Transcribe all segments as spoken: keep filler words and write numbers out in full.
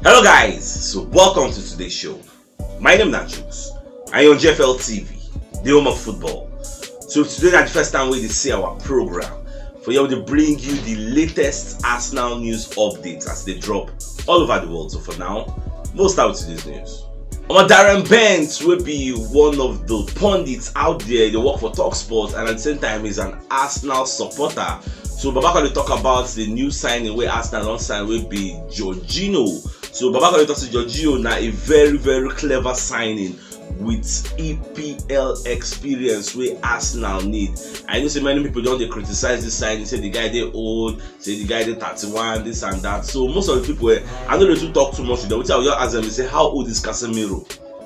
Hello guys, so welcome to today's show. My name na Chuks. I on G F L T V, the home of football. So today na the first time we dey see our program. For here we dey bring you the latest Arsenal news updates as they drop all over the world. So for now, we'll start with today's news. Omo, Darren Bent, wey be one of the pundits out there, dey work for Talksport, and at the same time he's an Arsenal supporter. So Baba come dey talk about the new signing wey Arsenal don sign, wey be Jorginho. So Baba come dey talk say Jorginho na a very, very clever signing with E P L experience wey Arsenal need. I know say many people don dey criticize this signing, say the guy dey old, say the guy dey thirty-one, this and that. So most of the people, eh, I no dey too talk too much with them. Wetin I go just ask them is say, how old is Casemiro?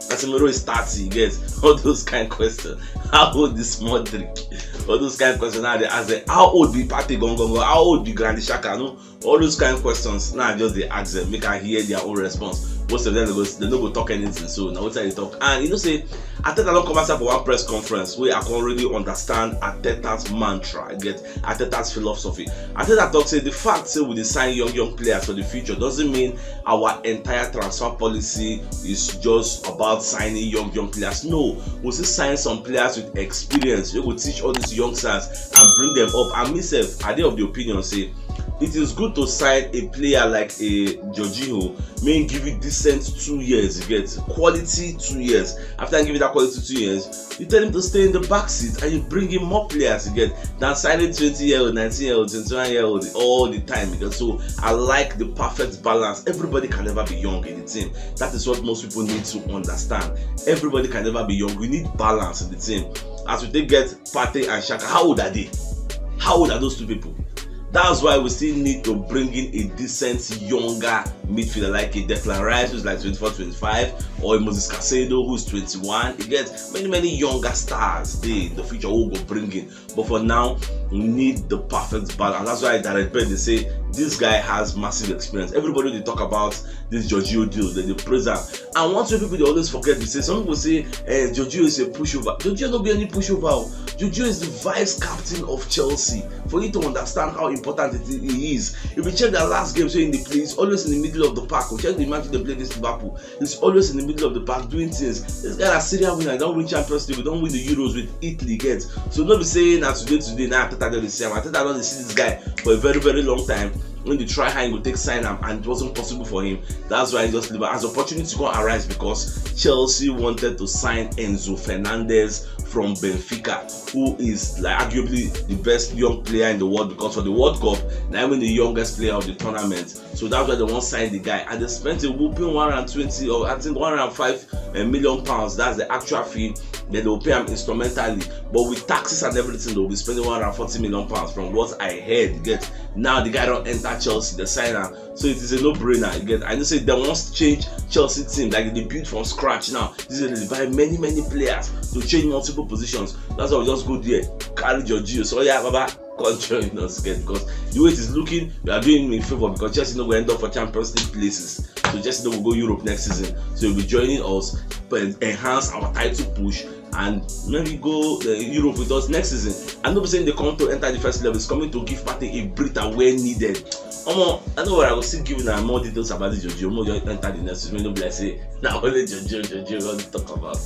Casemiro is thirty, you get all those kind of questions. How old is Modric? All those kind of questions. Now they ask them, how old be Partey gangan? How old be Granit Xhaka? No, all those kind of questions. Now I just dey ask them, make I hear their own response. Most of them, they, go, they no go talk anything. So now wetin I dey talk? And you know say Arteta don come outside for one press conference wey I can already understand Arteta's mantra, get Arteta's philosophy. Arteta talk say the fact say we dey sign young, young players for the future doesn't mean our entire transfer policy is just about signing young, young players. No, we still sign some players with experience wey go teach all these young stars and bring them up. And myself, I dey of the opinion say it is good to sign a player like a Jorginho, may he give you decent two years, you get quality two years. After I give you that quality two years, you tell him to stay in the back seat and you bring in more players, you get, than signing twenty year old, nineteen year old, twenty-one year old all the time. You get, so I like the perfect balance. Everybody can never be young in the team. That is what most people need to understand. Everybody can never be young. We need balance in the team. As we take get Partey and Xhaka, how old are they? How old are those two people? That's why we still need to bring in a decent younger midfielder like a Declan Rice, who's like twenty-four, twenty-five, or a Moses Caicedo, who's twenty-one. You get many, many younger stars dey in the future who go bring in. But for now, we need the perfect balance. That's why Darren Bent dey say this guy has massive experience. Everybody dey talk about this Jorginho deal, they dey praise am. And one thing people dey always forget be say some people say, eh, Jorginho is a pushover. Jorginho no be any pushover. Oh. Jorginho is the vice captain of Chelsea. For you to understand how important it, he is, if you check that last game, so in the play, he's always in the middle of the park. We check the match they play against Liverpool. He's always in the middle of the park doing things. This guy na serial winner. He don win Champions League. He don win the Euros with Italy. Get, so no be say na today today na Arteta don dey see am. Arteta don dey see this guy for a very, very long time. When they try how he go take sign am, and it wasn't possible for him. That's why he just leave am. As opportunity come arise because Chelsea wanted to sign Enzo Fernandez from Benfica, who is like arguably the best young player in the world, because for the World Cup, na him win the youngest player of the tournament. So that's why they wan sign the guy. And they spent a whopping one hundred twenty, or I think one hundred five, eh, million pounds. That's the actual fee. Then they will pay am instrumentally. But with taxes and everything, they will be spending one hundred forty million pounds from what I heard. You get, now the guy don enter Chelsea, they sign am. So it is a no-brainer. You get, I know say they wan change Chelsea team, like they build from scratch now. This is, they buy many, many players to change multiple positions. That's why we just go there, carry Jorginho. So yeah, Baba, come join us again, because the way it is looking, we are doing him a favor, because Chelsea no go end up for Champions League places. So Chelsea no go go Europe next season. So you'll be joining us, but enhance our title push, and maybe go, uh, Europe with us next season. I no be saying they come to enter the first eleven. It's coming to give Partey a breather where needed. Omo, I know what I will still give you now more details about this Jorginho. Omo, you enter the next season. No be like say na only Jorginho, Jorginho we wan talk about.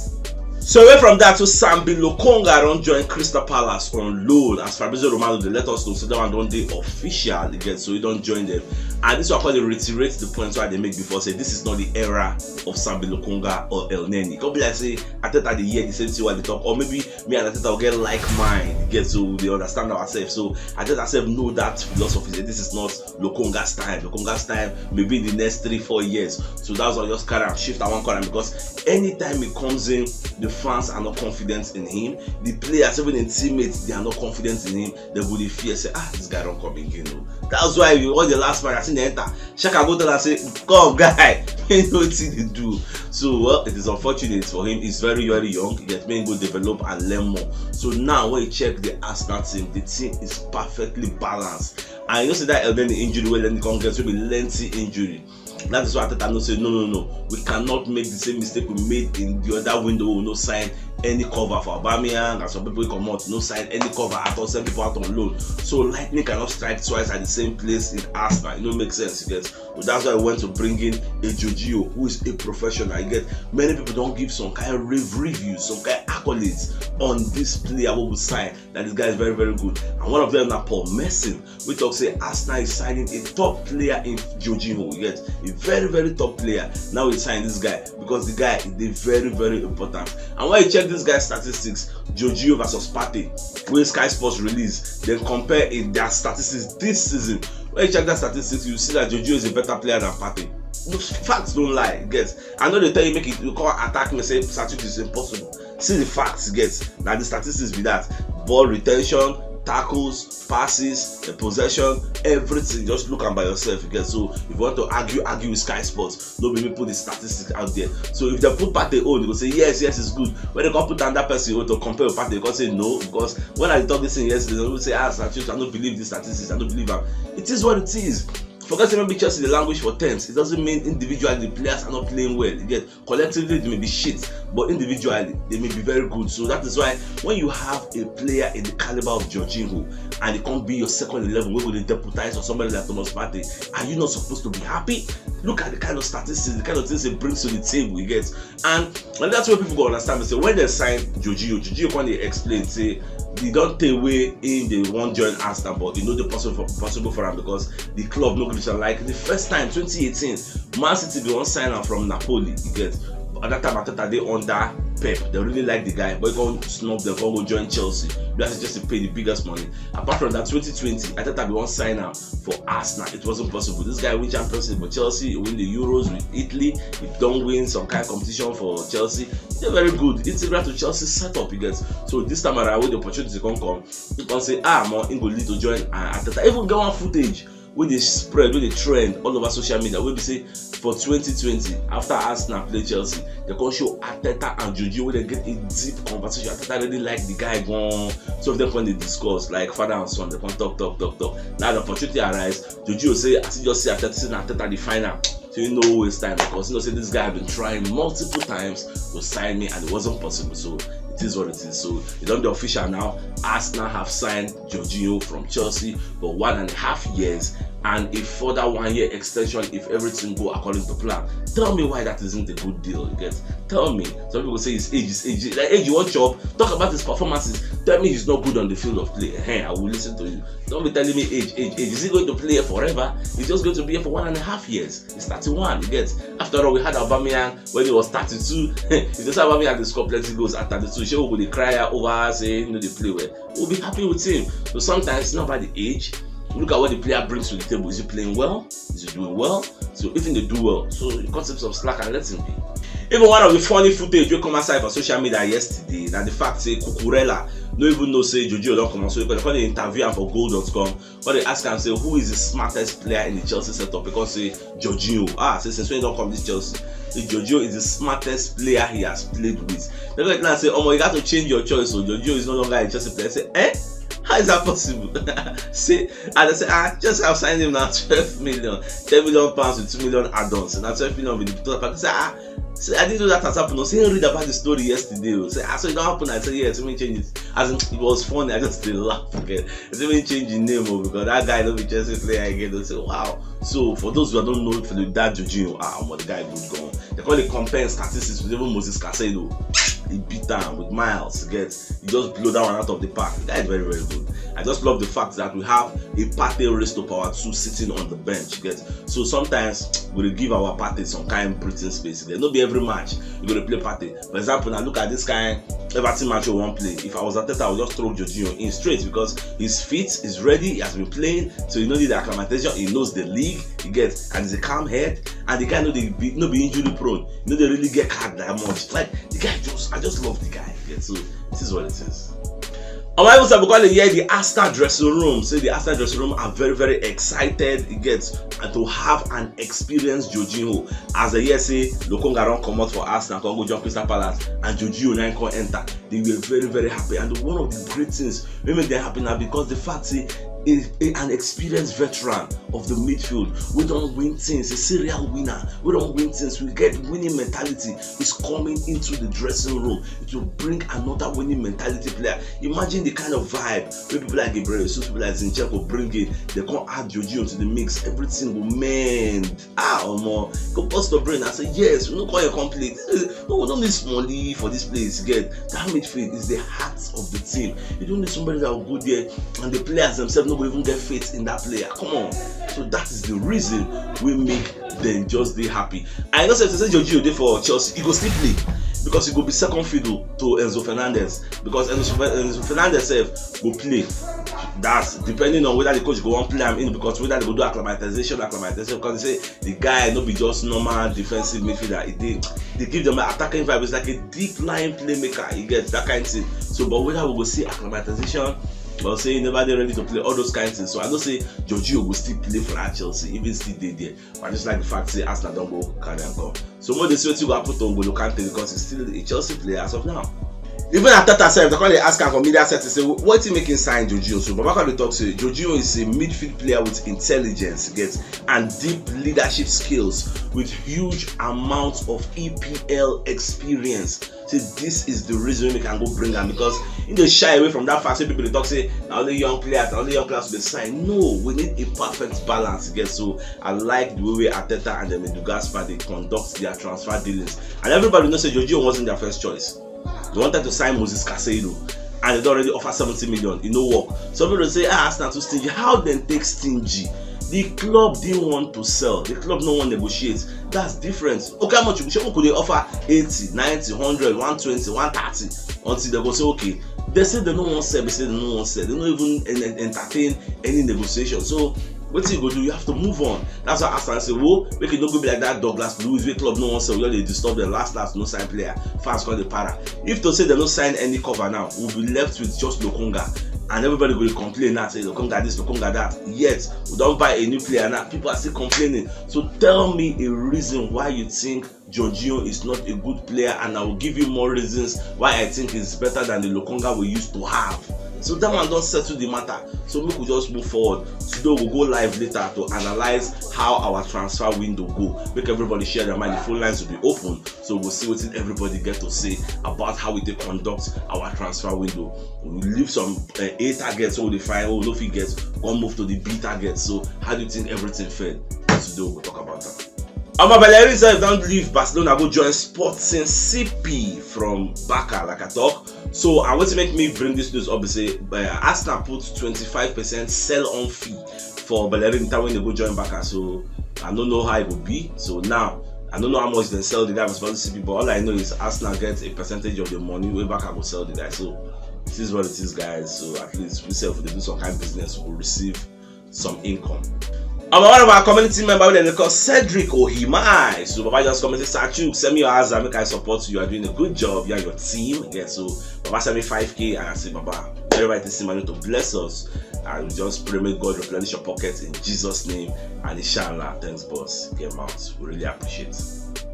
So away from that, so Sambi Lokonga don join Crystal Palace on loan. As Fabrizio Romano dey let us know, so that one don dey official again. So he don join them, and this one come dey reiterate the point wey I dey make before. Say this is not the era of Sambi Lokonga or Elneny. Come be like say Arteta dey hear the same thing wey I dey talk, or maybe me and Arteta will get like mind. Get, so we dey understand ourselves. So Arteta sef know that philosophy. Say this is not Lokonga's time. Lokonga's time maybe in the next three, four years. So that's why I just carry am, shift that one corner, because anytime he comes in, the fans are not confident in him. The players, even in teammates, they are not confident in him. They go dey fear, say, ah, this guy don come again. Oh. That's why you all the last match I seen the enter. Xhaka go tell am say, come guy, you know wetin dey do. So well, it is unfortunate for him. He's very, very young. He get make go develop and learn more. So now when you check the Arsenal team, the team is perfectly balanced. And you know say that Elneny injury wey Elneny come get, will be lengthy injury. That is why Arteta no say, no, no, no, we cannot make the same mistake we made in the other window. We no sign any cover for Aubameyang, and some people come out, no sign any cover at all, send people out on loan. So lightning cannot strike twice at the same place in Arsenal. It no make sense, you get. So that's why I went to bring in a Jorginho who is a professional. You get, many people don't give some kind of rave reviews, some kind of accolades on this player who will sign. That this guy is very, very good. And one of them now Paul Merson, we talk say Arsenal is signing a top player in Jorginho. You get, a very, very top player. Now we sign this guy because the guy is very, very important. And when you check this guy's statistics, Jorginho versus Partey, wey Sky Sports release, then compare in their statistics this season. When you check that statistics, you see that Jorginho is a better player than Partey. No, facts don't lie, get. I know they tell you make it, you can't attack me, say statistics is impossible. See the facts, get. Now the statistics be that: ball retention, tackles, passes, the possession, everything. Just look am by yourself, you get. So if you want to argue, argue with Sky Sports. No be me put the statistics out there. So if they put Partey own, you go say, "Yes, yes, it's good." When they come put another person own to compare with Partey, you go say, "No," because when I talk this thing yesterday, they will say, "Ah, statistics, I don't believe these statistics, I don't believe am." It is what it is. Forget say maybe Chelsea dey languish for tenth. It doesn't mean individually the players are not playing well. You get, collectively they may be shit, but individually they may be very good. So that is why when you have a player in the caliber of Jorginho and he can't be your second eleven, wey go dey deputize for somebody like Thomas Partey, are you not supposed to be happy? Look at the kind of statistics, the kind of things he brings to the table, you get. And, and that's what people go understand. Say when they sign Jorginho, Jorginho come dey explain say they don't take away in the one join Arsenal, but you know the possible for, possible for him because the club no condition. Like the first time, twenty eighteen, Man City be one sign am from Napoli, you get. At that time, Arteta dey under Pep. They really like the guy, but he come snub them, come go join Chelsea. Because he just pay the biggest money. Apart from that, twenty twenty, Arteta be one sign am for Arsenal. It wasn't possible. This guy win Champions League for Chelsea, he win the Euros with Italy, he don't win some kind of competition for Chelsea. They're very good, integral to Chelsea setup, you get. So this time around, when the opportunity come come, you can say, "Ah, man, he go lead to join uh, Arteta." Even get one footage wey dey spread, wey dey trend all over social media, wey be say for twenty twenty, after Arsenal play Chelsea, they come show Arteta and Jorginho, wey they get a deep conversation. Arteta really like the guy gan. Two of them come dey discuss like father and son. They come talk, talk, talk, talk. Now the opportunity arise. Jorginho say, as he just see Arteta, say na Arteta the final. So you know waste time because you know say this guy have been trying multiple times to sign me and it wasn't possible. So it is what it is. So it don dey official now. Arsenal have signed Jorginho from Chelsea for one and a half years and a further one year extension if everything go according to plan. Tell me why that isn't a good deal, you get? Tell me. Some people say his age, his age. Like, age, you want job? Talk about his performances. Tell me he's not good on the field of play. Hey, I will listen to you. Don't be telling me age, age, age. Is he going to play here forever? He's just going to be here for one and a half years. He's thirty-one, you get? After all, we had Aubameyang when he was thirty-two. If they say Aubameyang dey score plenty goals at thirty-two, shey we go dey cry over say he no dey play well? We'll be happy with him. So sometimes it's not about the age. Look at what the player brings to the table. Is he playing well? Is he doing well? So if he dey do well, so you cut him some slack and let him be. Even one of the funny footage wey come outside for social media yesterday na the fact say Cucurella no even know say Jorginho don comot, so he come dey interview am for goal dot com. When they ask am say who is the smartest player in the Chelsea setup, because say Jorginho, ah, say since when he don come this Chelsea, say Jorginho is the smartest player he has played with. They go now say, "Omo, you got to change your choice. So Jorginho is no longer a Chelsea player." Say, "Eh? How is that possible?" Say, and I say, "Ah, just have signed him now, twelve million, ten million pounds with two million add-ons. And na twelve million with the total package." Say, "Ah, say, I didn't know that has happened." I say, "Read about the story yesterday." Oh. Say, "Ah, so it don't happen." I say, "Yes, we change it." As in, it was funny. I just dey laugh again. It's even change the name, oh, because that guy don't be Chelsea player again. They say, "Wow." So for those who don't know, for the dad Jorginho, ah, omo, the guy good gone. They call it compare statistics with even Moses Caicedo. He beat down with miles. Get, he just blew that one out of the park. The guy is very, very good. I just love the fact that we have a Partey raised to power two sitting on the bench. Get, so sometimes we dey give our Partey some kind breathing space. Get, no be every match you go dey play Partey. For example, now look at this kind Everton match we wan play. If I was Arteta, I would just throw Jorginho in straight because he's fit, he's ready, he has been playing, so he no need acclimatization. He knows the league, he gets, and he's a calm head. And the guy no dey be, no be injury prone. No dey really get card that much. Like the guy just, I just love the guy. You get, so this is what it is. Our Bible said, because they hear the Arsenal dressing room, say the Arsenal dressing room are very, very excited. It gets and to have an experienced Jorginho. As the year say, Lokonga don comot for Arsenal, come go join Crystal Palace, and Jorginho now come enter. They were very, very happy. And one of the great things wey make them happy now because the fact say a, a, an experienced veteran of the midfield. We don't win things, a serial winner. We don't win things. We get winning mentality. Is coming into the dressing room. It will bring another winning mentality player. Imagine the kind of vibe wey people like Gabriel Jesus, people like Zinchenko bring in. They come add Jorginho to the mix. Everything will mend. Ah, omo, go burst your brain and say, "Yes, we no come here complete. No, we don't need small for this place." Get that midfield is the heart of the team. You don't need somebody that will go there and the players themselves no go even get faith in that player. Come on. So that is the reason we make them just be happy. I know say, say Jorginho dey for Chelsea, he go still play because he go be second fiddle to Enzo Fernandez, because Enzo, Fer- Enzo Fernandez sef go play. That's depending on whether the coach go wan play am in, because whether they go do acclimatization, acclimatization, because they say the guy no be just normal defensive midfielder. He dey, they give them an attacking vibe. It's like a deep line playmaker. He gets that kind of thing. So, but whether we go see acclimatization or say he never dey ready to play, all those kind of things. So I know say Jorginho go still play for that Chelsea, even still dey there. But I just like the fact say Arsenal don go carry am come. So more dey see wetin go happen to N'Golo Kante, because he's still a Chelsea player as of now. Even Arteta sef, they come dey ask am for media setting, say wetin make him sign Jorginho. So Baba come dey talk say Jorginho is a midfield player with intelligence, get, and deep leadership skills with huge amounts of E P L experience. Say this is the reason we can go bring am, because he dey shy away from that fact. Say people dey talk say na only young players, na only young players dey sign. No, we need a perfect balance, get. So I like the way wey Arteta and dem Edu Gaspar dey conduct their transfer dealings. And everybody know say Jorginho wasn't their first choice. They wanted to sign Moses Caicedo, and they don already offer seventy million. E no work. Some people say, "Ah, Arsenal too stingy." How dem take stingy? The club didn't want to sell. The club no wan negotiate. That's different. Okay, how much you go? Shey we could dey offer eighty, ninety, hundred, one twenty, one thirty, until they go say, "Okay." They say they no wan sell. They say they no wan sell. They no even en- en- entertain any negotiation. So wetin you go do? You have to move on. That's why Arsenal say, "Wo, make e no go be like that Douglas Luiz wey club no wan sell. We just dey disturb them, last last no sign player." Fans come dey para. If to say they no sign any cover now, we'll be left with just Lokonga, and everybody go dey complain now, say, "Lokonga this, Lokonga that." Yet we don buy a new player now, people are still complaining. So tell me a reason why you think Jorginho is not a good player, and I will give you more reasons why I think he's better than the Lokonga we used to have. So that one don settle the matter. So make we just move forward. Today we go live later to analyze how our transfer window go. Make everybody share their mind. The phone lines will be open, so we'll see wetin everybody get to say about how we take conduct our transfer window. We leave some uh, A targets, so we dey find, oh, no fit get, come move to the B targets. So how do you think everything fell? Today we go talk about that. Omo, Bellerin sef don leave Barcelona go join Sporting C P from Barca, like I talk. So, and wetin make me bring this news up be say uh, Arsenal put twenty-five percent sell-on fee for Bellerin time when they go join Barca. So I don't know how it go be. So now I don't know how much they sell the guy for Sporting C P, but all I know is Arsenal get a percentage of the money wey Barca go sell the guy. So this is what it is, guys. So at least we sef, if we dey do some kind of business, we go receive some income. Omo, one of our community member wey dem dey call Cedric Ohimai. So Baba just comment say, "Sir Chuks, send me your Aza, make I support you. You are doing a good job, you and your team." Yeah, so Baba send me five K, and I say, "Baba, wherever it is, money to bless us." And we just pray, may God replenish your pocket in Jesus' name. And inshallah, thanks, boss. Get mouth. We really appreciate.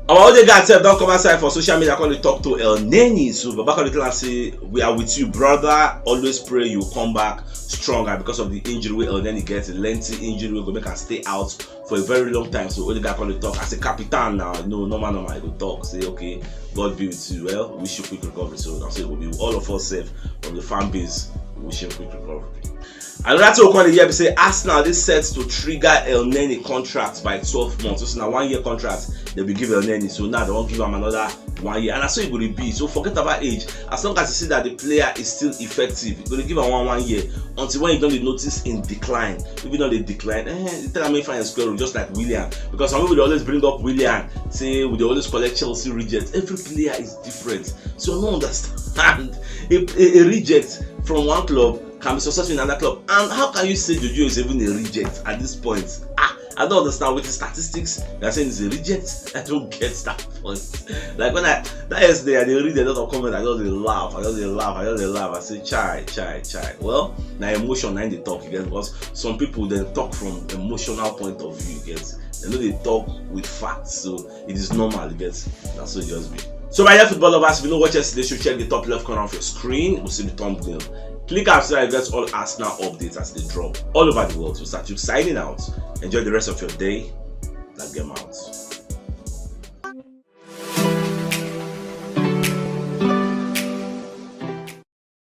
Our Odegaard sef don come outside for social media, come dey talk to El Neni. So Baba come dey tell am say, "We are with you, brother. Always pray you come back stronger," because of the injury wey El Neni get, a lengthy injury wey go make am stay out for a very long time. So Odegaard come dey talk as a captain now. You know, normal, normal, he go talk, say, "Okay, God be with you. Well, wish you quick recovery." So I say, we be all of us sef from the fan base, we wish him quick recovery. Another thing we come dey hear be say Arsenal dey set to trigger El Neni contract by twelve months. So na one year contract they be give El Neni. So now they wan give am another one year, and na so e go dey be. So forget about age. As long as you see that the player is still effective, you go dey give am one one year until when you don dey notice in decline. If you don dey decline, eh, you tell am make find square root, just like Willian. Because some people dey always bring up Willian, say we dey always collect Chelsea rejects. Every player is different. So I no understand. A, a, a reject from one club can be successful in another club. And how can you say Jojo is even a reject at this point? Ah, I don't understand. With the statistics, they are saying he's a reject. I don't get that point. Like when I, that yesterday, I dey read a lot of comments, I just dey laugh, I just dey laugh, I just dey laugh. I say, "Chai, chai, chai." Well, na emotion na im dey talk, you get, because some people dey talk from emotional point of view, you get. They no dey talk with facts, so it is normal, you get. Na so e just be. So my dear football lovers, if you no watch yesterday show, check the top left corner of your screen. You go see the thumbnail. Click am so that you get all Arsenal updates as they drop all over the world. So Sachuk signing out. Enjoy the rest of your day. Now game out.